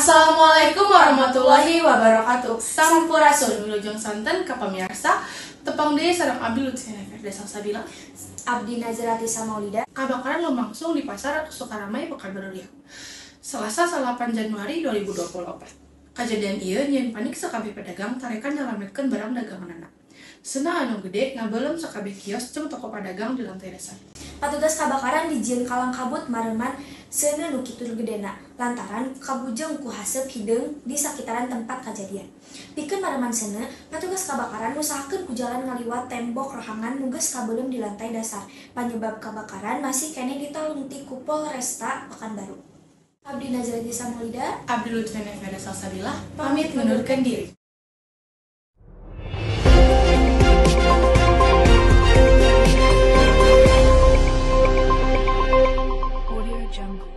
Assalamualaikum warahmatullahi wabarakatuh. Sampurasun, wilujeng sonten ka pamirsa. Tepang deui sareng Abdi Lutfiana Firda Salsabila. Abdi Nazrati Samaulida. Kabakaran lumangsung di Pasar Sukaramai, Pekanbaru Riau, Selasa 8 Januari 2024. Kajadian ieu nyieun panik sakabeh pedagang tarekan nyalametkeun barang daganganana. Seuneu anu gede ngabeuleum sakabeh kios jeung toko padagang di lantai dasar. Patugas kabakaran dijieun kalang kabut mareuman seuneu nu kitu gedena lantaran kabujeng ku haseup hideung di sakitaran tempat kajadian. Pikeun mareuman seuneu, patugas kabakaran ngusahakeun ku jalan ngaliwat tembok rohangan nu geus kabeuleum di lantai dasar. Panyebab kabakaran masih keneh ditalungtik ku Polresta Pekanbaru. Abdi Nazrati Samaulida, Abdi Lutfiana Firda Salsabila pamit mundurkan diri. Audio Jungle.